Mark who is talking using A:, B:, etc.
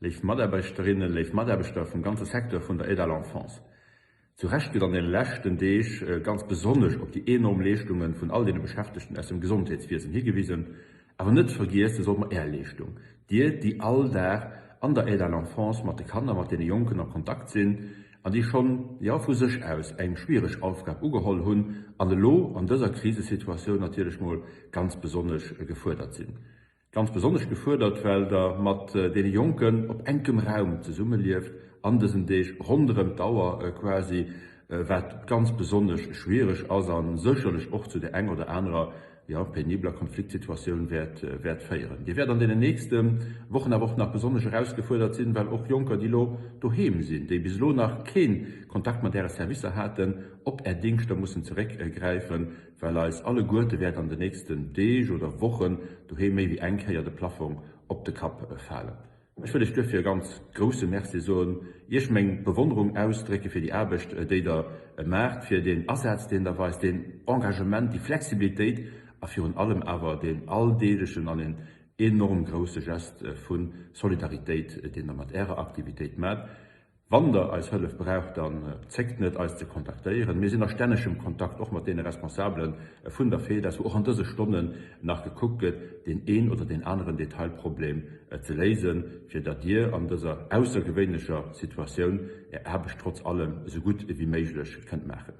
A: Léif Mataarbechterinnen, léif Mataarbechter vum ganze Secteur vun der Aide à l'enfance, zu Recht gëtt an deene leschten Deeg ganz besonnesch op déi enorm Leeschtunge vun all deene Beschäftegten aus dem Gesondheetswiesen higewisen. Awer net vergiesse sollt mer Är Leeschtung, Dir, déi all Dag an der Aide à l'enfance mat de Kanner, mat deene Jonken a Kontakt sinn an déi schonn, jo, vu sech aus eng schwiereg Aufgab ugeholl hunn an elo an dëser Krisesituatioun natierlech mol ganz besonnesch gefuerdert sinn. Ganz besonnesch gefuerdert, well der mat deene Jonken op enkem Raum zesummelieft an dësen Deeg ronderëm d'Auer quasi, wat ganz besonnesch schwiereg ass a sécherlech och zu där eng oder anerer, jo, penibler Konfliktsituatioun wäert wäert féieren. Dir wäert an deenen nächste Wochen awer och nach besonnesch erausgefuerdert sinn, well och Jonker, déi elo doheem sinn, déi bis elo nach kee Kontakt mat Äre Servicer haten, op Är Dingschter mussen zeréckgräifen, Well eis alleguerte wäert an de nächsten Deeg oder Wochen doheem méi wéi eng Kéier de Plaffong op de Kapp falen. Ech wëll Iech duerfir e ganz grousse Merci soen, Iech meng Bewonnerung ausdrécke fir déi Aarbecht, déi Der maacht, fir deen Asaz, deen Der weist, deen Engagement, déi Flexibilitéit a virun allem awer deen alldeeglechen an een enorm grousse Gest vu Solidaritéit, deen Der mat Ärer Aktivitéit maacht. Wann der eis Hëllef braucht, dann zéckt net eis ze kontaktéieren. Mir sinn a stännegem Kontakt och mat deene Responsabele vun der FEDAS, wou och an dëse Stonnen nach gekuckt gëtt, deen een oder deen aneren Detailproblem ze léisen, fir datt Dir an dëser aussergewéinlecher Situatioun Är Aarbecht trotz allem esou gutt ewéi méiglech kënnt maachen.